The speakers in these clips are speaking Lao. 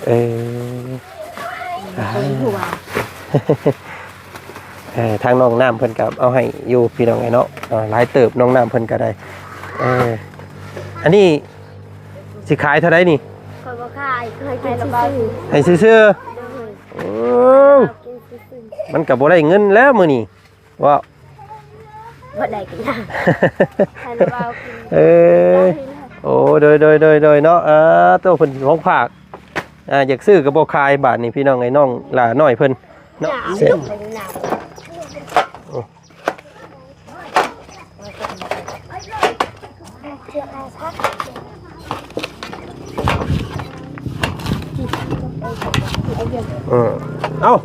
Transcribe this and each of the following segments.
ເອີ ເອີ ທາງນ້ອງນ້ຳເພິ່ນກໍເອົາໃຫ້ຢູ່ພີ່ນ້ອງເອີຍເນາະ. ເອີ ຫຼາຍເຕີບ ນ້ອງນ້ຳເພິ່ນກໍໄດ້. ເອີ ອັນນີ້ຊິຂາຍເທົ່າໃດນີ້? ຂ້ອຍບໍ່ຂາຍ ຂ້ອຍກິນຊື່ໆ ໃຫ້ຊື່ໆ. ໂອ້ ກິນຊື່ໆ ມັນກໍບໍ່ໄດ້ເງິນແລ້ວມື້ນີ້. ວ່າ ບໍ່ໄດ້ກິນ ໃຫ້ລະເວົ້າກິນ. ເອີ ໂອ້ ໂດຍໆໆໆເນາະ. ອ່າ ໂຕເພິ່ນຂອງຝາກ ອ່າ ຢາກຊື້ກໍບໍ່ຂາຍບາດນີ້ ພີ່ນ້ອງເອີຍ. ນ້ອງຫຼ້ານ້ອຍເພິ່ນເນາະ. ເອີ ເອົ້າ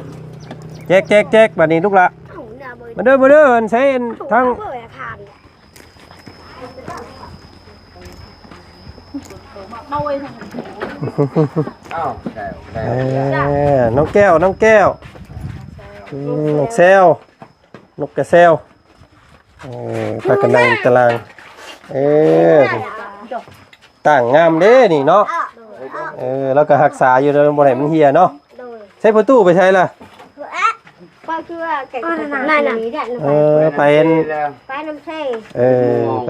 ແຈກໆໆ ບາດນີ້ລູກຫຼ້າ ມາເດີ ມາເດີ. ອັນໃສ ອັນທາງ ເອີ ນ້ອງແກ້ວ ນ້ອງແກ້ວ ອືມ ນ້ອງແຊວ ນົກກະແຊວ. ເອີ ພາກັນນັ່ງຕາລາງ. ເອີ ຕັ້ງງາມເດ້ນີ້ເນາະ. ເອີ ລາວກໍຮັກສາຢູ່ ບໍ່ໃຫ້ມັນເຫ່ຍເນາະ. ໃຊ້ປະຕູໄປໃສລະ? ເອີ ໄປ ໄປນຳເຊ. ເອີ ໄປ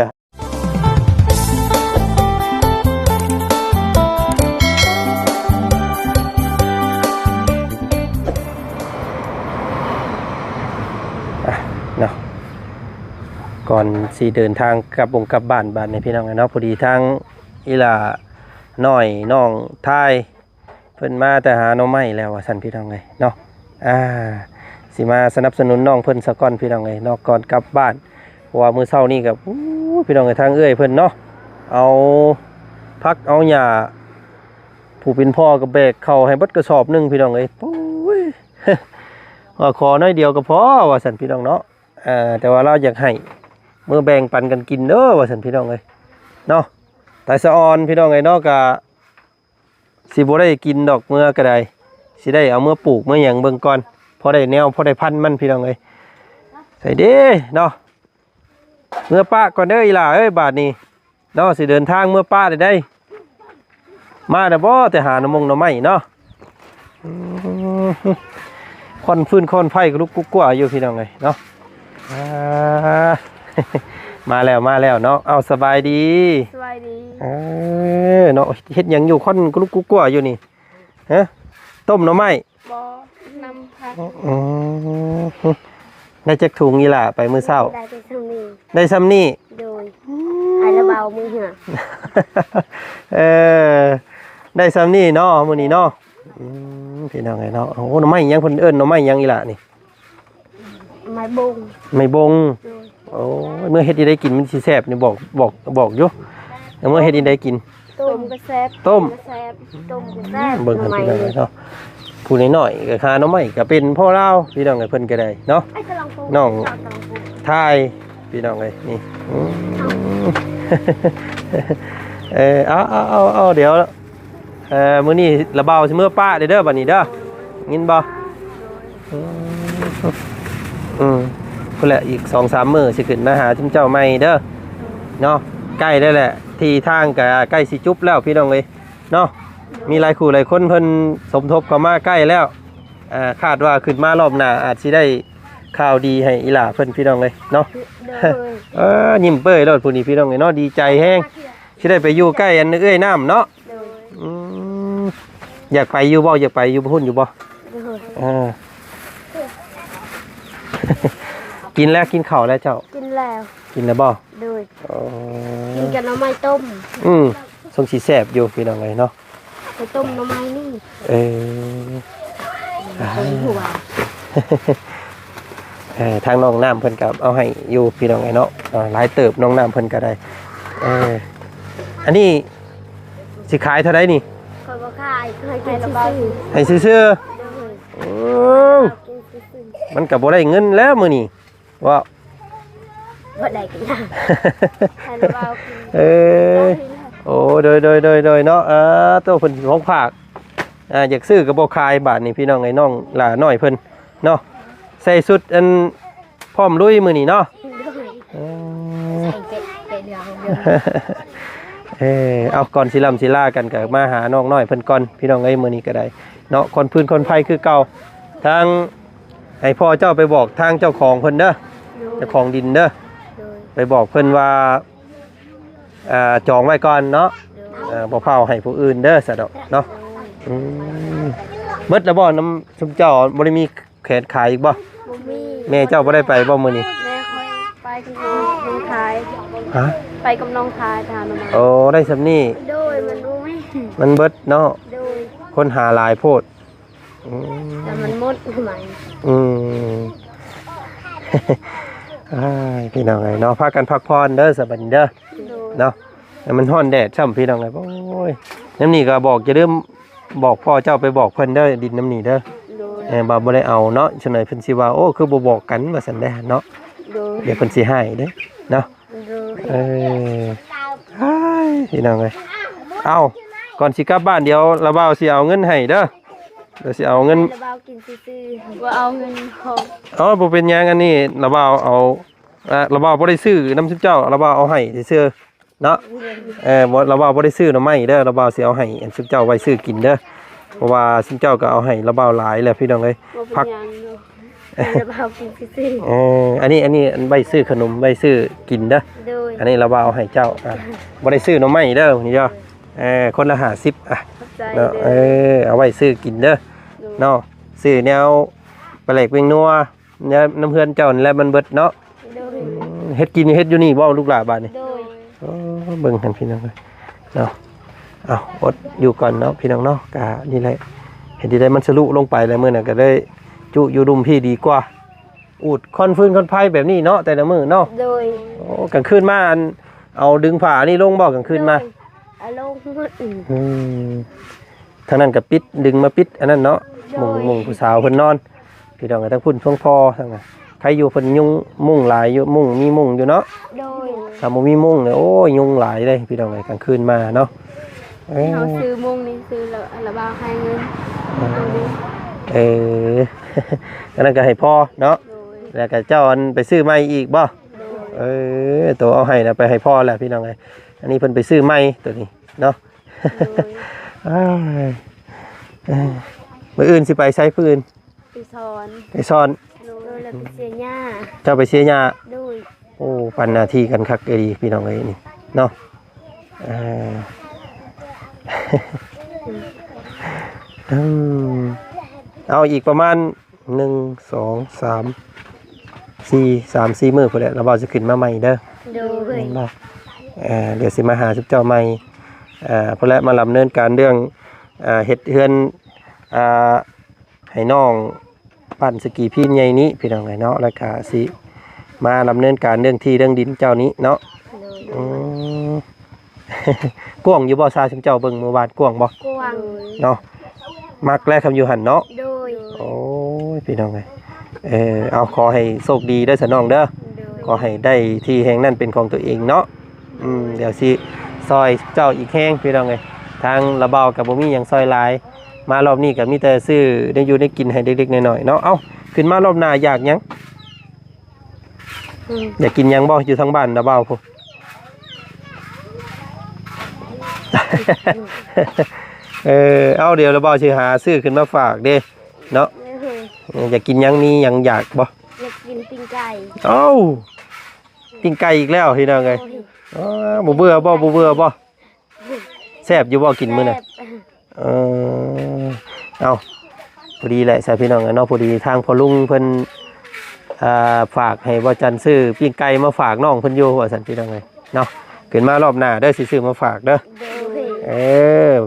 ອ່ະ ເນາະ ກ່ອນຊິເດີນທາງກັບວົງກັບບ້ານບາດນີ້ ພີ່ນ້ອງເນາະ, ພໍດີທາງອີ່ຫຼ້ານ້ອຍ ນ້ອງທາຍ ເພິ່ນມາແຕ່ຫາໜໍ່ໄມ້ແລ້ວວ່າຊັ້ນ ພີ່ນ້ອງເອີຍເນາະ. ອ່າ ຊິມາສະໜັບສະໜູນນ້ອງເພິ່ນສາກ່ອນ ພີ່ນ້ອງເອີຍເນາະ ກ່ອນກັບບ້ານ. ເພາະວ່າມື້ເຊົ້ານີ້ກໍ ໂອ້ຍ ພີ່ນ້ອງເອີຍ ທາງເອື້ອຍເພິ່ນເນາະ ເອົາຜັກເອົາຫຍ້າ ຜູ້ເປັນພໍ່ກໍແບກເຂົ້າໃຫ້ເບິດກະສອບໜຶ່ງ ພີ່ນ້ອງເອີຍ. ໂອ້ຍ ວ່າຂໍໜ້ອຍດຽວກໍພໍວ່າຊັ້ນ ພີ່ນ້ອງເນາະ. ເອີ ແຕ່ວ່າລາວຢາກໃຫ້ເມືອແບ່ງປັນກັນກິນເດີວ່າຊັ້ນ ພີ່ນ້ອງເອີຍເນາະ. ຕາຍສະອອນ ພີ່ນ້ອງເອີຍເນາະ ກະ ຊິບໍ່ໄດ້ກິນດອກ ເມືອກໍໄດ້ ຊິໄດ້ເອົາເມືອປູກເມືອຫຍັງເບິ່ງກ່ອນ ພໍໄດ້ແນວ ພໍໄດ້ພັນມັນ ພີ່ນ້ອງເອີຍ. ໃສ່ເດ້ເນາະ ເມືອປະກ່ອນເດີອີ່ຫຼ້າເອີຍ ບາດນີ້ເນາະ ຊິເດີນທາງເມືອປະໄດ້ໄດ໋. ມາແລ້ວບໍ່ ແຕ່ຫາໜໍ່ມົງໜໍ່ໄມ້ເນາະ. ອືມ ຄວັນຟືນຄວັນໄຟກໍລຸກກຸກກົວຢູ່ ພີ່ນ້ອງເອີຍເນາະ. ອ່າ ມາແລ້ວ ມາແລ້ວເນາະ. ເອົາ ສະບາຍດີ ສະບາຍດີ. ເອີ ເນາະ ເຮັດຫຍັງຢູ່ ຄວັນກໍລຸກກຸກກົວຢູ່ນີ້? ຮະ ຕົ້ມໜໍ່ໄມ້? ບໍ່ ນຳຜັກ. ອືມ ໄດ້ຈັກຖົງອີ່ຫຼ້າໄປມື້ເຊົ້າ? ໄດ້ແຕ່ສ່ຳນີ້ ໄດ້ສ່ຳນີ້. ໂດຍ ອືມ ໃຫ້ລະເບົາມື້ເຫື່ອ. ເອີ ໄດ້ສ່ຳນີ້ເນາະ ມື້ນີ້ເນາະ. ອືມ ພີ່ນ້ອງເອີຍເນາະ. ໂອ້ ໜໍ່ໄມ້ຫຍັງ ເພິ່ນເອີ້ນໜໍ່ໄມ້ຫຍັງອີ່ຫຼ້ານີ້? ໄມ້ບົງ ໄມ້ບົງ. ໂດຍ ໂອ້ຍ ເມື່ອເຮັດໃຫ້ໄດ້ກິນມັນຊິແຊບນີ້ ບອກ ບອກ ບອກຢູ່. ເມື່ອເຮັດໃຫ້ໄດ້ກິນ ຕົ້ມກໍແຊບ ຕົ້ມກໍແຊບ ຕົ້ມກໍແຊບ. ເບິ່ງ ໜໍ່ໄມ້ ພີ່ນ້ອງເອີຍເນາະ ຜູ້ນ້ອຍໆກໍຫາໜໍ່ໄມ້ກໍເປັນ ພໍ່ລາວ ພີ່ນ້ອງເອີຍ ເພິ່ນກໍໄດ້ເນາະ. ນ້ອງທາຍ ພີ່ນ້ອງເອີຍ ນີ້. ອືມ ເອີ ເອົາ ເອົາ ເອົາ ເອົາ ດຽວ ເອີ ມື້ນີ້ລະເບົາຊິເມືອປະເດີ ບາດນີ້ເດີ ຍິນບໍ່? ອືມ ອືມ ພຸ້ນແຫຼະ ອີກສອງສາມມື້ຊິຂຶ້ນມາຫາຈຸມເຈົ້າໃໝ່ເດີເນາະ. ໃກ້ແລ້ວແຫຼະ ທີ່ທາງກໍໃກ້ຊິຈົບແລ້ວ ພີ່ນ້ອງເອີຍເນາະ. ມີຫຼາຍຄູ່ຫຼາຍຄົນເພິ່ນສົມທົບເຂົ້າມາໃກ້ແລ້ວ. ອ່າ ຄາດວ່າຂຶ້ນມາລອບໜ້າອາດຊິໄດ້ຂ່າວດີໃຫ້ອີ່ຫຼ້າເພິ່ນ ພີ່ນ້ອງເອີຍເນາະ. ໂດຍ ເອີ ຍິ້ມເປີ້ຍໂລດຜູ້ນີ້ ພີ່ນ້ອງເອີຍເນາະ ດີໃຈແຮງ ຊິໄດ້ໄປຢູ່ໃກ້ອັນເອື້ອຍນ້ຳເນາະ. ໂດຍ ອືມ ຢາກໄປຢູ່ບໍ່? ຢາກໄປຢູ່ພຸ້ນຢູ່ບໍ່? ໂດຍ ເອີ ກິນແລ້ວ ກິນເຂົ້າແລ້ວເຈົ້າ? ກິນແລ້ວ ກິນແລ້ວບໍ່? ໂດຍ ໂອ້ ກິນກັບໜໍ່ໄມ້ຕົ້ມ. ອືມ ຊົງຊິແຊບຢູ່ ພີ່ນ້ອງເອີຍເນາະ. ໄປຕົ້ມໜໍ່ໄມ້ນີ້. ເອີ ຕົ້ມຫົວ. ເອີ ທາງນ້ອງນ້ຳເພິ່ນກໍເອົາໃຫ້ຢູ່ ພີ່ນ້ອງເອີຍເນາະ. ເອີ ຫຼາຍເຕີບ ນ້ອງນ້ຳເພິ່ນກໍໄດ້. ເອີ ອັນນີ້ຊິຂາຍເທົ່າໃດນີ້? ຂ້ອຍບໍ່ຂາຍ ຂ້ອຍກິນຊື່ໆ ໃຫ້ຊື່ໆ. ໂອ້ ກິນຊື່ໆ ມັນກໍບໍ່ໄດ້ເງິນແລ້ວມື້ນີ້. ວ່າ ບໍ່ໄດ້ກິນ ໃຫ້ລະເວົ້າກິນ. ເອີ ໂອ້ ໂດຍໆໆໆເນາະ. ອ່າ ໂຕເພິ່ນຂອງຝາກ ອ່າ ຢາກຊື້ກໍບໍ່ຂາຍບາດນີ້ ພີ່ນ້ອງເອີຍ. ນ້ອງຫຼ້ານ້ອຍເພິ່ນເນາະ ໃສ່ຊຸດອັນພ້ອມລຸຍມື້ນີ້ເນາະ. ໂດຍ ເອີ ໃສ່ເກະ ເກະເຫຼືອງດຽວ. ເອີ ເອົາ ກ່ອນຊິລ່ຳຊິລາກັນ ກໍມາຫານ້ອງນ້ອຍເພິ່ນກ່ອນ ພີ່ນ້ອງເອີຍ. ມື້ນີ້ກໍໄດ້ເນາະ ຄົນພື້ນຄົນໄພຄືເກົ່າ. ທາງ ໃຫ້ພໍ່ເຈົ້າໄປບອກທາງເຈົ້າຂອງເພິ່ນເດີ້ ໂດຍ ເຈົ້າຂອງດິນເດີ້ ໂດຍ ໄປບອກເພິ່ນວ່າ ອ່າ ຈອງໄວ້ກ່ອນເນາະ ໂດຍ ອ່າ ບໍ່ຟ້າວໃຫ້ຜູ້ອື່ນເດີ້ ສະດອກເນາະ. ອືມ ເບິດແລ້ວບໍ່ ນຳຊຸມເຈົ້າ ບໍ່ໄດ້ມີແຜນຂາຍອີກບໍ່? ບໍ່ມີ. ແມ່ເຈົ້າບໍ່ໄດ້ໄປບໍ່ມື້ນີ້? ແມ່ຂ້ອຍໄປກັບນ້ອງທາຍ. ຮະ? ໄປກັບນ້ອງທາຍ ໄປຫາໜໍ່ໄມ້. ໂອ້ ໄດ້ສ່ຳນີ້? ໂດຍ ມັນບໍ່ມີ ມັນເບິດເນາະ. ໂດຍ ຄົນຫາຫຼາຍໂພດ. ອືມ ແຕ່ມັນໝົດໄໝ? ອືມ ອ້າຍ ພີ່ນ້ອງເອີຍເນາະ ພາກັນພັກຜ່ອນເດີ້ ສະບັດນີ້ເດີ້ ໂດຍ ເນາະ. ແຕ່ມັນຮ້ອນແດດຊ້ຳ ພີ່ນ້ອງເອີຍ. ໂອ້ຍ ຍາມນີ້ກໍບອກ ຢ່າລືມບອກພໍ່ເຈົ້າໄປບອກເພິ່ນເດີ້ ດິນນຳນີ້ເດີ້. ໂດຍ ເອີ ວ່າບໍ່ໄດ້ເອົາເນາະ ຊັ້ນໜ້ອຍເພິ່ນຊິວ່າ ໂອ້ ຄືບໍ່ບອກກັນ ວ່າຊັ້ນເດ້ເນາະ. ໂດຍ ດຽວເພິ່ນຊິຮ້າຍເດ້ເນາະ. ໂດຍ ເອີ ອ້າຍ ພີ່ນ້ອງເອີຍ. ເອົ້າ ກ່ອນຊິກັບບ້ານ ດຽວລະບ່າວຊິເອົາເງິນໃຫ້ເດີ້ ດຽວຊິເອົາເງິນ ລະບ່າວກິນຊື່ໆ ບໍ່ເອົາເງິນຂອງ. ອໍ ບໍ່ເປັນຫຍັງ ອັນນີ້ລະບ່າວເອົາ ລະບ່າວບໍ່ໄດ້ຊື້ນຳຊຸມເຈົ້າ ລະບ່າວເອົາໃຫ້ຊື່ໆ ເນາະ. ເອີ ບໍ່ ລະບ່າວບໍ່ໄດ້ຊື້ໜໍ່ໄມ້ເດີ້ ລະບ່າວຊິເອົາໃຫ້ອັນຊຸມເຈົ້າໄວ້ຊື້ກິນເດີ້ ເພາະວ່າຊຸມເຈົ້າກໍເອົາໃຫ້ລະບ່າວຫຼາຍແລ້ວ ພີ່ນ້ອງເອີຍ. ບໍ່ເປັນຫຍັງເນາະ ລະບ່າວກິນຊື່ໆ. ເອີ ອັນນີ້ ອັນນີ້ ອັນໄວ້ຊື້ຂະໜົມ ໄວ້ຊື້ກິນເດີ້. ໂດຍ ອັນນີ້ລະບ່າວເອົາໃຫ້ເຈົ້າ. ອ່າ ບໍ່ໄດ້ຊື້ໜໍ່ໄມ້ເດີ້ ນີ້ເດີ້. ເອີ ຄົນລະຫ້າສິບ ອ່ະ ຂອບໃຈເນາະ. ເອີ ເອົາໄວ້ຊື້ກິນເດີ້ ໂດຍ ເນາະ ຊື້ແນວປາແຫຼກແປ້ງນົວ ແນວນຳເຮືອນເຈົ້ານີ້ແຫຼະມັນເບິດເນາະ. ໂດຍ ອືມ ເຮັດກິນເຮັດຢູ່ນີ້ບໍ່ລູກຫຼ້າບາດນີ້? ໂດຍ ໂອ້ ເບິ່ງຫັ້ນ ພີ່ນ້ອງເອີຍເນາະ. ເອົາ ອົດຢູ່ກ່ອນເນາະ ພີ່ນ້ອງເນາະ. ກະນີ້ແຫຼະ ເຮັດທີ່ໄດ້ມັນສະລຸລົງໄປແລ້ວ ມື້ນັ້ນກໍໄດ້ຈຸຢູ່ລຸ່ມພີ້ດີກວ່າ. ອູດຄວັນຟືນຄວັນໄຟແບບນີ້ເນາະ ແຕ່ລະມື້ເນາະ. ໂດຍ ໂອ້ ກາງຄືນມາ ອັນ ເອົາດຶງຜ້າອັນນີ້ລົງບໍ່ ກາງຄືນມາ? ໂດຍ ເອົາລົງໝົດ. ອືມ ທາງນັ້ນກໍປິດ ດຶງມາປິດອັນນັ້ນເນາະ. ໂດຍ ມຸງ ມຸງຜູ້ສາວເພິ່ນນອນ ພີ່ນ້ອງ. ທາງພຸ້ນພຽງພໍ ທາງນັ້ນໃຄຢູ່ ເພິ່ນຍຸງ ມຸງຫຼາຍຢູ່ ມຸງ ມີມຸງຢູ່ເນາະ. ໂດຍ ຖ້າບໍ່ມີມຸງນີ້ ໂອ້ຍ ຍຸງຫຼາຍເດ້ ພີ່ນ້ອງເອີຍ ກາງຄືນມາເນາະ. ເອີ ເຮົາຊື້ມຸງນີ້ ຊື້ແລ້ວລະບ່າວໃຫ້ເງິນ. ເອີ ອັນນັ້ນກໍໃຫ້ພໍ່ເນາະ. ໂດຍ ແລ້ວກໍເຈົ້າ ອັນ ໄປຊື້ໃໝ່ອີກບໍ່? ໂດຍ ເອີ ໂຕເອົາໃຫ້ນະ ໄປໃຫ້ພໍ່ແລ້ວ ພີ່ນ້ອງເອີຍ. ອັນນີ້ເພິ່ນໄປຊື້ໃໝ່ໂຕນີ້ເນາະ. ໂດຍ ອ້າຍ ເອີ ມື້ອື່ນຊິໄປໃສ? ມື້ອື່ນ ໄປສອນ ໄປສອນ. ໂດຍ ແລ້ວໄປເຊຍຫຍ້າ. ເຈົ້າໄປເຊຍຫຍ້າ? ໂດຍ ໂອ້ ປັນໜ້າທີ່ກັນຄັກອີ່ຫຼີ ພີ່ນ້ອງເອີຍ ນີ້ເນາະ. ເອີ ອືມ ເອົາອີກປະມານ ໜຶ່ງ ສອງ ສາມ ສີ່ ສາມສີ່ມື້ພຸ້ນແຫຼະ ລະບ່າວຊິຂຶ້ນມາໃໝ່ເດີ້. ໂດຍ ແມ່ນບໍ່? ເອີ ດຽວຊິມາຫາຊຸມເຈົ້າໃໝ່ ເອີ ພຸ້ນແຫຼະ ມາດຳເນີນການເລື່ອງ ເຮັດເຮືອນ ໃຫ້ນ້ອງ ບ້ານສະກີພີນໃຫຍ່ນີ້ ພີ່ນ້ອງເອີຍເນາະ. ແລ້ວກະຊິມາດຳເນີນການເລື່ອງທີ່ເລື່ອງດິນເຈົ້ານີ້ເນາະ. ໂດຍ ອືມ ກວ້າງຢູ່ບໍ່? ຊາຊຸມເຈົ້າເບິ່ງມື້ວານ ກວ້າງບໍ່? ກວ້າງເນາະ. ມັກແລ້ວ ຄຳຢູ່ຫັ້ນເນາະ. ໂດຍ ໂອ້ຍ ພີ່ນ້ອງເອີຍ ເອີ ເອົາ ຂໍໃຫ້ໂຊກດີເດີ້ ສະນ້ອງເດີ້. ໂດຍ ຂໍໃຫ້ໄດ້ທີ່ແຫ່ງນັ້ນເປັນຂອງຕົວເອງເນາະ. ອືມ ດຽວຊິຊ່ອຍເຈົ້າອີກແຮງ ພີ່ນ້ອງເອີຍ. ທາງລະບ່າວກໍບໍ່ມີຫຍັງຊ່ອຍຫຼາຍ ມາລອບນີ້ກໍມີແຕ່ຊື້ແນວຢູ່ແນວກິນໃຫ້ເລັກໆນ້ອຍໆເນາະ. ເອົ້າ ຂຶ້ນມາລອບໜ້າຢາກຫຍັງ? ອືມ ຢາກກິນຫຍັງບໍ່? ຢູ່ທາງບ້ານລະບ່າວພຸ້ນ. ເອີ ເອົາ ດຽວລະບ່າວຊິຫາຊື້ຂຶ້ນມາຝາກເດ້ເນາະ. ເອີ ຢາກກິນຫຍັງ? ມີຫຍັງຢາກບໍ່? ຢາກກິນປີ້ງໄກ່. ເອົ້າ ປີ້ງໄກ່ອີກແລ້ວ ພີ່ນ້ອງເອີຍ. ໂອ້ຍ ເອົ້າ ບໍ່ເບື່ອບໍ່? ບໍ່ເບື່ອບໍ່? ແຊບຢູ່ບໍ່ກິນມື້ນັ້ນ? ແຊບ. ເອີ ເອົ້າ ພໍດີແຫຼະຊະ ພີ່ນ້ອງເນາະ. ພໍດີທາງພໍ່ລຸງເພິ່ນ ອ່າ ຝາກໃຫ້ບ່າວຈັນຊື້ປີ້ງໄກ່ມາຝາກນ້ອງເພິ່ນຢູ່ ວ່າຊັ້ນ ພີ່ນ້ອງເອີຍເນາະ. ຂຶ້ນມາລອບໜ້າເດີ້ ຊິຊື້ມາຝາກເດີ້. ໂດຍ ເອີ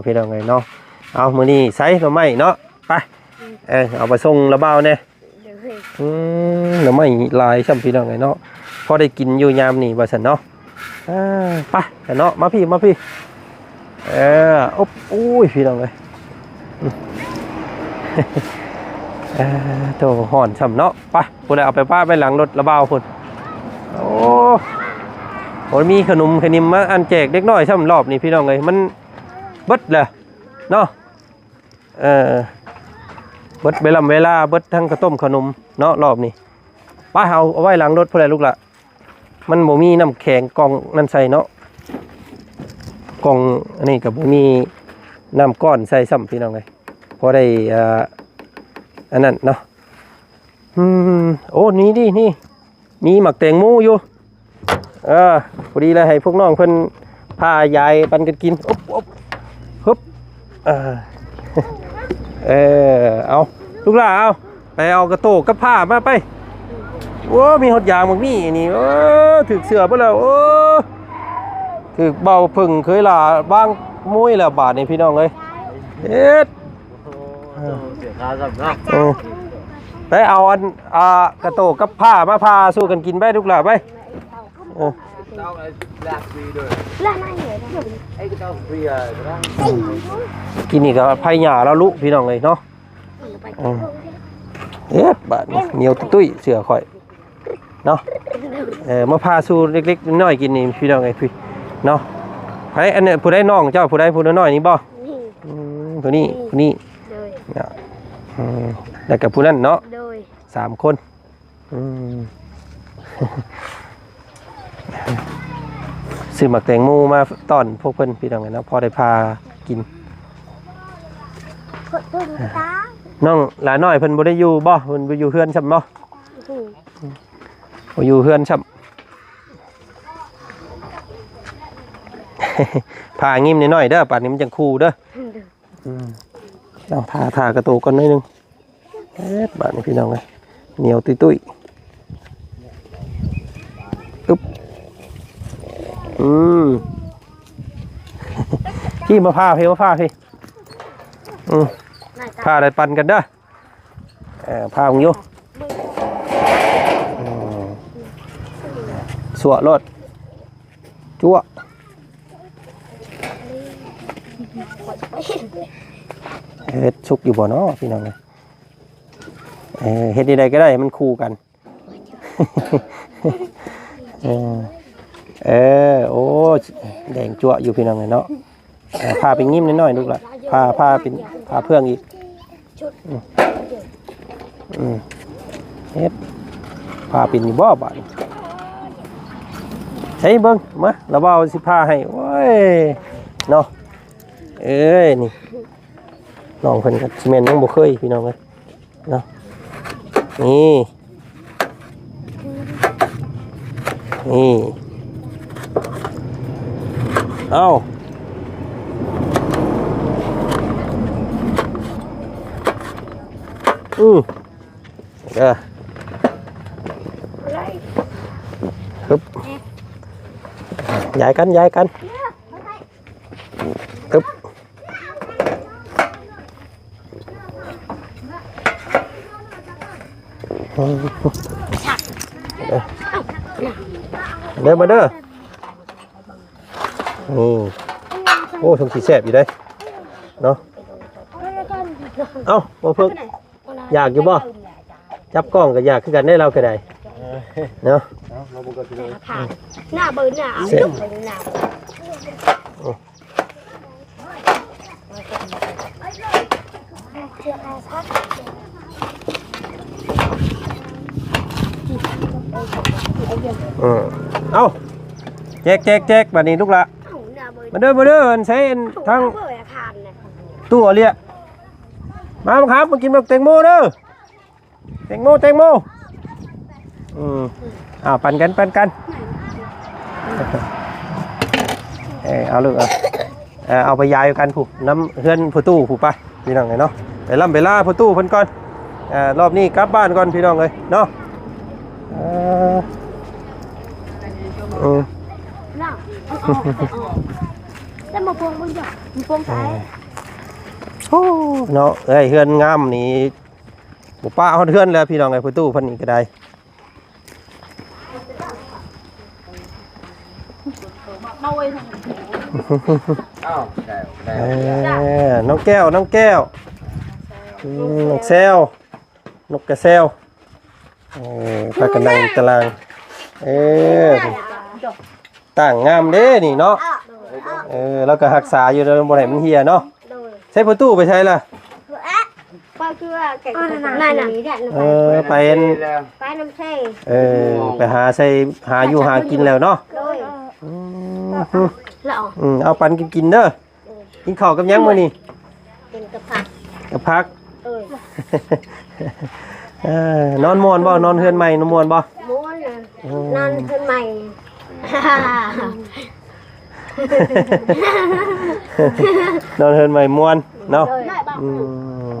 ພີ່ນ້ອງເອີຍເນາະ. ເອົາ ມື້ນີ້ໃສ່ໜໍ່ໄມ້ເນາະ. ໄປ ເອີ ເອົາໄປສົ່ງລະບ່າວແດ່. ໂດຍ ອືມ ໜໍ່ໄມ້ຫຼາຍຊ້ຳ ພີ່ນ້ອງເອີຍເນາະ. ພໍໄດ້ກິນຢູ່ຍາມນີ້ ວ່າຊັ້ນເນາະ. ເອີ ໄປເນາະ. ມາພີ້ ມາພີ້. ເອີ ອົບ ໂອ້ຍ ພີ່ນ້ອງເອີຍ. ເອີ ໂຕ ຮ້ອນຊ້ຳເນາະ. ໄປ ພຸ້ນແຫຼະ ເອົາໄປປະໄວ້ຫຼັງລົດລະບ່າວພຸ້ນ. ໂອ້ ໂອ້ຍ ມີຂະໜົມຂະນິມມາອັນແຈກເດັກນ້ອຍຊ້ຳ ລອບນີ້ ພີ່ນ້ອງເອີຍ. ມັນເບິດແລ້ວເນາະ. ເອີ ເບິດເວລາ ເວລາ ເບິດທັງເຂົ້າຕົ້ມເຂົ້າໜົມເນາະ ລອບນີ້. ໄປ ເອົາ ເອົາໄວ້ຫຼັງລົດພຸ້ນແຫຼະລູກຫຼ້າ. ມັນບໍ່ມີນ້ຳແຂງກ່ອງນັ້ນໃສ່ເນາະ. ກ່ອງອັນນີ້ກໍບໍ່ມີນ້ຳກ້ອນໃສ່ຊ້ຳ ພີ່ນ້ອງເອີຍ ພໍໄດ້ ອ່າ ອັນນັ້ນເນາະ. ອືມ ໂອ້ ນີ້ ນີ້ ນີ້ ມີໝາກແຕງໂມຢູ່. ເອີ ພໍດີແລ້ວ ໃຫ້ພວກນ້ອງເພິ່ນພາຍາຍປັນກັນກິນ. ອົບ ອົບ ຮຶບ ເອີ ເອີ ເອົາ ລູກຫຼ້າ ເອົາ ໄປເອົາກະໂຕກັບຜ້າມາໄປ. ໂອ້ ມີຮອດຢາງໝາກມີ່ນີ້. ເອີ ຖືກເສື້ອເບິດແລ້ວ. ໂອ້ ຖືກເບົາເຜິ້ງເຄີຍຫຼ້າວາງມຸ້ຍແລ້ວ ບາດນີ້ ພີ່ນ້ອງເອີຍ ເຮັດ ໂອ້ ເສຍຄ່າຊ້ຳເນາະ. ເອີ ໄປເອົາອັນ ອ່າ ກະໂຕກັບຜ້າມາຜ່າສູ່ກັນກິນໄປ ລູກຫຼ້າໄປ. ເອີ ກິນນີ້ກໍໄຜຫຍ້າລາວລຸ ພີ່ນ້ອງເອີຍເນາະ. ເອີ ເຮັດ ບາດນີ້ ໜຽວຕຸ້ຍໆ ເສື້ອຂ້ອຍ ເນາະ. ເອີ ມາຜ່າສູ່ເລັກໆນ້ອຍໆກິນນີ້ ພີ່ນ້ອງເອີຍ ພີ່ເນາະ. ໃຜ ອັນນີ້ຜູ້ໃດ ນ້ອງເຈົ້າຜູ້ໃດ ຜູ້ນ້ອຍໆນີ້ບໍ່? ນີ້ ອືມ ຜູ້ນີ້ ນີ້ ຜູ້ນີ້ ໂດຍ ເນາະ. ອືມ ແລ້ວກໍຜູ້ນັ້ນເນາະ ໂດຍ ສາມຄົນ. ອືມ ຊື້ໝາກແຕງໂມມາຕ້ອນພວກເພິ່ນ ພີ່ນ້ອງເອີຍເນາະ ພໍໄດ້ພາກິນ. ນ້ອງຫຼ້ານ້ອຍເພິ່ນບໍ່ໄດ້ຢູ່ບໍ່? ເພິ່ນບໍ່ຢູ່ເຮືອນຊ້ຳບໍ່? ອືມ ບໍ່ຢູ່ເຮືອນຊ້ຳ. ຜ່າງິ້ມໜ້ອຍໆເດີ ບາດນີ້ມັນຈັ່ງຄູ່ເດີ. ອືມ ເອົາ ຖ້າ ຖ້າກະໂຕກ່ອນໜ້ອຍໜຶ່ງ. ເຮັດ ບາດນີ້ ພີ່ນ້ອງເອີຍ ໜຽວຕຸ້ຍໆ. ອຶບ ອືມ ພີ່ມາຜ່າ ພີ່ມາຜ່າ ພີ່. ອືມ ຜ່າໄດ້ປັນກັນເດີ. ເອີ ພາເບິ່ງຢູ່. ອືມ ຊົ່ວໂລດ ຈົວະ. ເຮັດສຸກຢູ່ບໍ່ເນາະ ພີ່ນ້ອງເອີຍ? ເອີ ເຮັດໃດໆກໍໄດ້ ມັນຄູ່ກັນ. ເອີ ເອີ ໂອ້ ແດງຈົວະຢູ່ ພີ່ນ້ອງເອີຍເນາະ. ເອີ ຜ່າເປັນງິ້ມໜ້ອຍໆ ລູກຫຼ້າ ຜ່າ ຜ່າເປັນ ຜ່າເຟືອງອີກ. ອືມ ອືມ ເຮັດ ຜ່າເປັນຢູ່ບໍ່ບາດນີ້? ໃສ່ເບິ່ງ ມາ ລະບ່າວຊິຜ່າໃຫ້. ໂອ້ຍ ເນາະ ເອີຍ ນີ້ ນ້ອງເພິ່ນກໍຊິແມ່ນຍັງບໍ່ເຄີຍ ພີ່ນ້ອງເອີຍ. ເນາະ ນີ້ ນີ້ ເອົາ ອືມ ເດີ ຮຶບ ຢາຍກັນ ຢາຍກັນ ຮຶບ. ເດີ ມາເດີ. ນີ້ ໂອ້ ສົງຊິແຊບຢູ່ເດ້ເນາະ. ເອົ້າ ບໍ່ເພິ່ງ ຢາກຢູ່ບໍ່? ຈັບກ້ອງກໍຢາກຄືກັນເດ້ ລາວກໍໄດ້ເນາະ. ໜ້າເບິ່ງໜ້າ ເອົາເບິ່ງໜ້າ. ເອີ ເອົ້າ ແຈກ ແຈກ ແຈກ ບາດນີ້ລູກຫຼ້າ ມາເດີ ມາເດີ. ອັນໃສ ອັນທາງຕູ້ເອົາເລຍ ມາ ບັກຄຳ ມາກິນບັກແຕງໂມເດີ. ແຕງໂມ ແຕງໂມ ອືມ ເອົາ ປັນກັນ ປັນກັນ. ເອີ ເອົາລູກ ເອົາ ເອົາໄປຢາຍກັນພຸ້ນ ນຳເຮືອນພໍ່ຕູ້ພຸ້ນ ໄປ ພີ່ນ້ອງເອີຍເນາະ. ໄປລ່ຳໄປລາພໍ່ຕູ້ເພິ່ນກ່ອນ. ເອີ ລອບນີ້ກັບບ້ານກ່ອນ ພີ່ນ້ອງເອີຍເນາະ. ເອີ ອືມ ແລ້ວມາໂປ່ງເບິ່ງ ໂປ່ງໃສ. ໂອ້ ເນາະ ເອີຍ ເຮືອນງາມນີ້ ບໍ່ປະຮອດເຮືອນແລ້ວ ພີ່ນ້ອງເອີຍ. ພໍ່ຕູ້ເພິ່ນນີ້ກໍໄດ້ ເອີ ນ້ອງແກ້ວ ນ້ອງແກ້ວ ອືມ ນ້ອງແຊວ ນົກກະແຊວ. ເອີ ພາກັນນັ່ງຕາລາງ. ເອີ ຕັ້ງງາມເດ້ນີ້ເນາະ. ເອີ ລາວກໍຮັກສາຢູ່ ບໍ່ໃຫ້ມັນເຫ່ຍເນາະ. ໃຊ້ປະຕູໄປໃສລະ? ເອີ ໄປອັນ ໄປນຳເຊ. ເອີ ໄປຫາໃສ່ ຫາຢູ່ຫາກິນແລ້ວເນາະ. ອືມ ລະເອົາ ອືມ ເອົາປັນກັນກິນເດີ. ເອີ ກິນເຂົ້າກັບຫຍັງມື້ນີ້? ກິນກັບຜັກ ກັບຜັກ. ເອີ ເອີ ນອນມ່ວນບໍ່? ນອນເຮືອນໃໝ່ນອນມ່ວນບໍ່? ມ່ວນນະ. ອືມ ນອນເຮືອນໃໝ່ ນອນເຮືອນໃໝ່ມ່ວນເນາະ. ໂດຍ ອືມ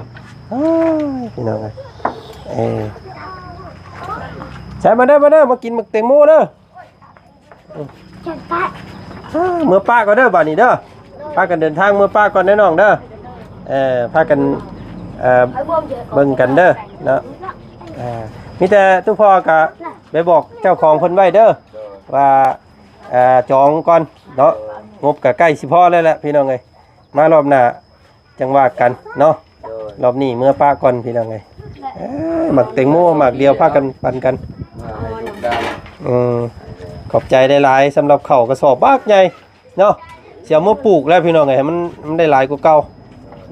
ໂອ້ຍ ພີ່ນ້ອງເອີຍ ເອີ ໃສ່ມາເດີ ມາເດີ ມາກິນໝາກແຕງໂມເດີ. ເອີ ເມືອປ້າກ່ອນເດີບາດນີ້ເດີ. ພາກັນເດີນທາງເມືອປ້າກ່ອນເດີນ້ອງເດີ. ເອີ ພາກັນ ເອີ ເບິ່ງກັນເດີເນາະ. ເອີ ມີແຕ່ຕູ້ພໍ່ກະໄປບອກເຈົ້າຂອງເພິ່ນໄວ້ເດີ ວ່າ ເອີ ຈອງກ່ອນເນາະ. ງົບກະໃກ້ຊິພໍແລ້ວແຫຼະພີ່ນ້ອງເອີຍ ມາລອບໜ້າ ຈັ່ງວ່າກັນເນາະ. ໂດຍ ລອບນີ້ເມືອປ້າກ່ອນພີ່ນ້ອງເອີຍ. ເອີ ໝາກແຕງໂມໝາກດຽວພາກັນປັນກັນ. ເອີ ຂອບໃຈຫຼາຍໆ ສຳລັບເຂົ້າກະສອບບັກໃຫຍ່ເນາະ. ຊິເອົາມາປູກແລ້ວພີ່ນ້ອງເອີຍ ໃຫ້ມັນ ມັນໄດ້ຫຼາຍກວ່າເກົ່າ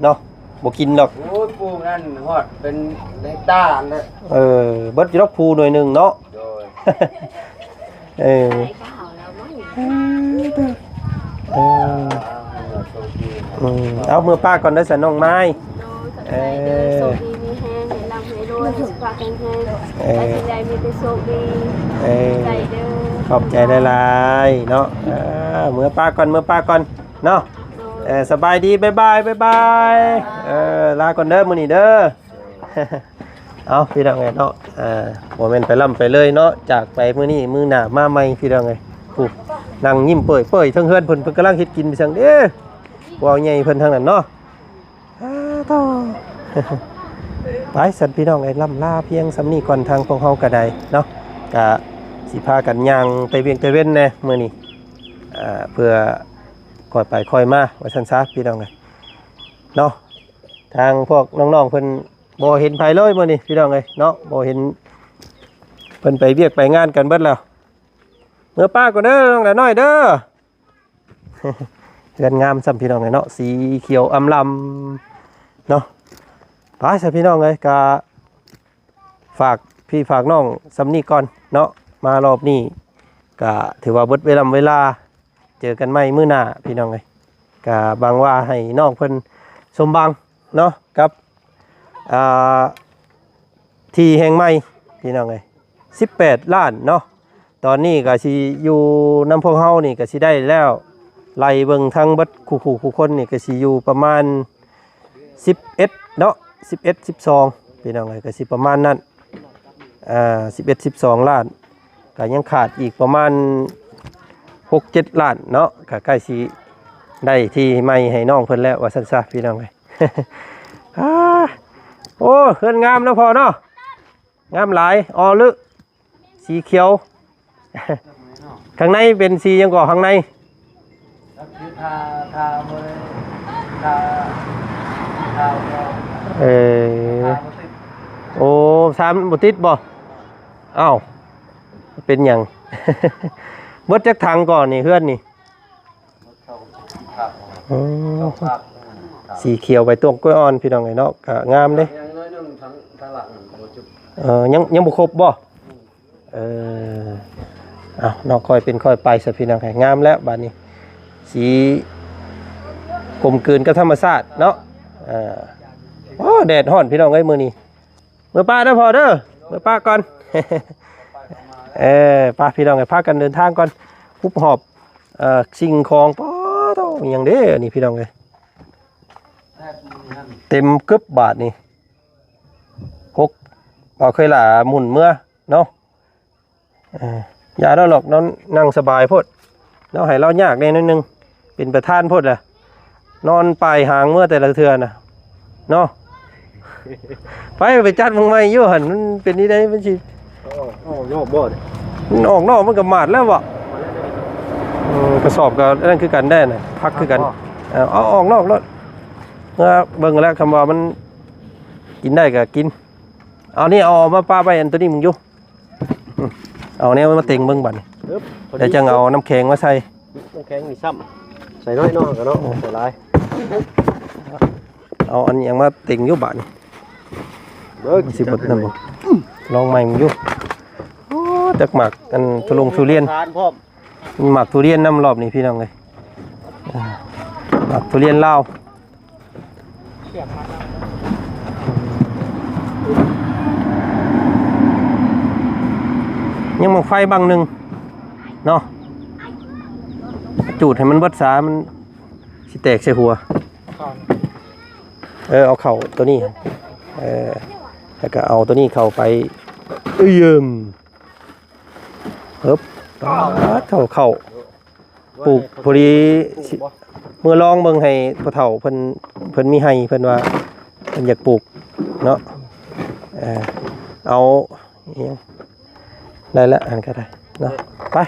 ເນາະ. ບໍ່ກິນດອກ. ໂອ້ຍ ປູກນັ້ນຮອດເປັນເຮັກຕາແລ້ວ. ເອີ ເບິດຢູ່ດອກພູໜ່ວຍໜຶ່ງເນາະ. ໂດຍ ເອີ ເອີ ເອີ ອືມ ເອົາ ເມືອປ້າກ່ອນເດີສະນ້ອງໄມ້. ໂດຍ ເອີ ໂຊກດີມີແຮງ ໃຫ້ລ່ຳໃຫ້ລວຍ ສຸຂະພາບແຂງແຮງ ເອີ ໄປທີ່ໃດມີແຕ່ໂຊກດີ. ເອີ ໃຈເດີ ຂອບໃຈຫຼາຍໆເນາະ. ເອີ ເມືອປ້າກ່ອນ ເມືອປ້າກ່ອນເນາະ. ໂດຍ ເອີ ສະບາຍດີ ບາຍບາຍ ບາຍບາຍ. ເອີ ລາກ່ອນເດີມື້ນີ້ເດີ. ເອົາ ພີ່ນ້ອງເອີຍເນາະ ເອີ ບໍ່ແມ່ນໄປລ່ຳໄປເລີຍເນາະ ຈາກໄປມື້ນີ້ ມື້ໜ້າມາໃໝ່ພີ່ນ້ອງເອີຍ. ຜູ້ນັ່ງຍິ້ມເປີຍໆ ເທິງເຮືອນເພິ່ນ ເພິ່ນກຳລັງເຮັດກິນໄປຊັ້ນເດ້ ຜູ້ເອົາໃຫຍ່ເພິ່ນທາງນັ້ນເນາະ. ອ້າໂທ້ ໄປຊັ້ນພີ່ນ້ອງເອີຍ ລ່ຳລາພຽງສ່ຳນີ້ກ່ອນ ທາງພວກເຮົາກະໄດ້ເນາະ. ກະຊິພາກັນຍ່າງແຕ່ວຽງແຕ່ເວັນແດ່ມື້ນີ້ ເອີ ເພື່ອຄ່ອຍໄປຄ່ອຍມາວ່າຊັ້ນຊະພີ່ນ້ອງເອີຍເນາະ. ທາງພວກນ້ອງໆເພິ່ນ ບໍ່ເຫັນໃຜເລີຍມື້ນີ້ພີ່ນ້ອງເອີຍເນາະ ບໍ່ເຫັນ ເພິ່ນໄປວຽກໄປງານກັນເບິດແລ້ວ. ເມືອປ້າກ່ອນເດີນ້ອງຫຼ້ານ້ອຍເດີ. ເຮືອນງາມຊ້ຳພີ່ນ້ອງເອີຍເນາະ ສີຂຽວອຳລຳເນາະ. ໄປຊະພີ່ນ້ອງເອີຍ ກະຝາກພີ່ຝາກນ້ອງສ່ຳນີ້ກ່ອນເນາະ. ມາລອບນີ້ກະຖືວ່າເບິດເວລາເວລາ ເຈີກັນໃໝ່ມື້ໜ້າພີ່ນ້ອງເອີຍ. ກະຫວັງວ່າໃຫ້ນ້ອງເພິ່ນສົມຫວັງເນາະ ກັບ ອ່າ ທີ່ແຫ່ງໃໝ່ພີ່ນ້ອງເອີຍ ສິບແປດລ້ານເນາະ. ຕອນນີ້ກະຊິຢູ່ນຳພວກເຮົານີ້ກະຊິໄດ້ແລ້ວ ໄລ່ເບິ່ງທັງເບິດຄູ່ຜູ້ຄົນນີ້ກະຊິຢູ່ປະມານ ສິບເອັດເນາະ ສິບເອັດ ສິບສອງ ພີ່ນ້ອງເອີຍ ກະຊິປະມານນັ້ນ ອ່າ ສິບເອັດ ສິບສອງລ້ານ ກະຍັງຂາດອີກປະມານຫົກເຈັດລ້ານເນາະ ກະໃກ້ຊິໄດ້ທີ່ໃໝ່ໃຫ້ນ້ອງເພິ່ນແລ້ວວ່າຊັ້ນຊະພີ່ນ້ອງເອີຍ. ອ້າ ໂອ້ ເຮືອນງາມເນາະພໍ່ເນາະ ງາມຫຼາຍ ອໍລຶ ສີຂຽວ ຂ້າງໃນເປັນສີຫຍັງເກາະ ຂ້າງໃນ? ເອີ ໂອ້ ສາມບໍ່ຕິດບໍ່? ອ້າວ ເປັນຫຍັງ? ເບິດຈັກຖັງເກາະນີ້ ເຮືອນນີ້? ອືມ ສີຂຽວໃບຕອງກ້ວຍອ່ອນ ພີ່ນ້ອງເອີຍເນາະ ກະງາມເດ້. ເອີ ຍັງ ຍັງບໍ່ຄົບບໍ່? ເອີ ເອົາເນາະ ຄ່ອຍເປັນຄ່ອຍໄປຊະພີ່ນ້ອງ ໃຫ້ງາມແລ້ວບາດນີ້ ສີກົມກືນກັບທຳມະຊາດເນາະ. ເອີ ໂອ້ ແດດຮ້ອນພີ່ນ້ອງເອີຍມື້ນີ້. ເມືອປ້າເດີພໍ່ເດີ ເມືອປ້າກ່ອນ. ເອີ ໄປພີ່ນ້ອງ ໃຫ້ພາກັນເດີນທາງກ່ອນ ຮຸບຫອບ ເອີ ສິ່ງຂອງ. ປາໂທ້ ອີຫຍັງເດ້ອັນນີ້ພີ່ນ້ອງເອີຍ ເຕັມກຶບບາດນີ້. ຫົກ ບໍ່ເຄີຍຫຼາໝຸ່ນເມືອເນາະ. ເອີ ຢ່າລາວຫຼອກ ນອນນັ່ງສະບາຍໂພດ ລາວໃຫ້ລາວຍາກແດ່ໜ້ອຍໜຶ່ງ ເປັນປະທານໂພດລະ ນອນປາຍຫາງເມືອແຕ່ລະເທື່ອນະເນາະ. ໄປ ໄປຈັດເບິ່ງໃໝ່ຢູ່ຫັ້ນ ມັນເປັນນີ້ໄດ໋ ມັນຊິ ອອກນອກບໍ່? ມັນອອກນອກມັນກະໝາດແລ້ວເບາະ. ເອີ ກະສອບກະນັ້ນຄືກັນໄດ໋ນະ ພັກຄືກັນ. ເອົາ ເອົາອອກນອກໂລດ ເມືອເບິ່ງແລ້ວ ຄຳວ່າມັນກິນໄດ້ກະກິນ. ເອົານີ້ ເອົາ ເອົາມາປະໄວ້ອັນໂຕນີ້ມຶງຢູ່. ເອົາແນວມາເຕັງເບິ່ງບາດນີ້ ແລ້ວຈັ່ງເອົານ້ຳແຂງມາໃສ່. ນ້ຳແຂງນີ້ຊ້ຳ ໃສ່ໜ້ອຍເນາະ ກະເນາະ ໃສ່ຫຼາຍ. ເອົາອັນຫຍັງມາເຕັງຢູ່ບາດນີ້ ເບິ່ງ ມັນຊິເບິດນຳບໍ່? ລອງໃໝ່ມັນຢູ່. ໂອ້ ຈັກໝາກ ອັນທຸລົງທຸລຽນ ມີໝາກທຸລຽນນຳລອບນີ້ພີ່ນ້ອງເອີຍ. ອ່າ ໝາກທຸລຽນລາວ ຍັງໝາກໄຟບັງໜຶ່ງເນາະ ຈູດໃຫ້ມັນເບິດສາ ມັນຊິແຕກໃສ່ຫົວ. ເອີ ເອົາເຂົ້າໂຕນີ້ ເອີ ແລ້ວກໍເອົາໂຕນີ້ເຂົ້າໄປ ເອີ່ມ ເອີບ ປາດ ເຂົ້າ ເຂົ້າ ປູກພໍດີຊິ ເມືອລອງເບິ່ງໃຫ້ພໍ່ເຖົ້າເພິ່ນ ເພິ່ນມີໄຮ່ ເພິ່ນວ່າເພິ່ນຢາກປູກເນາະ ເອີ ເອົາ ອີຫຍັງ ໄດ້ລະ ອັນກໍໄດ້ເນາະ ໄປ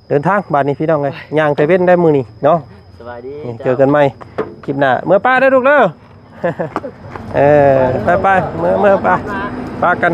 ເດີນທາງບາດນີ້ພີ່ນ້ອງເອີຍ ຍ່າງແຕ່ເວັນໄດ້ມື້ນີ້ເນາະ ສະບາຍດີ ນີ້ ເຈີກັນໃໝ່ຄລິບໜ້າ ເມືອປ້າເດີລູກເດີ ເອີ ໄປໆ ເມືອ ເມືອປ້າ ປ້າກັນ.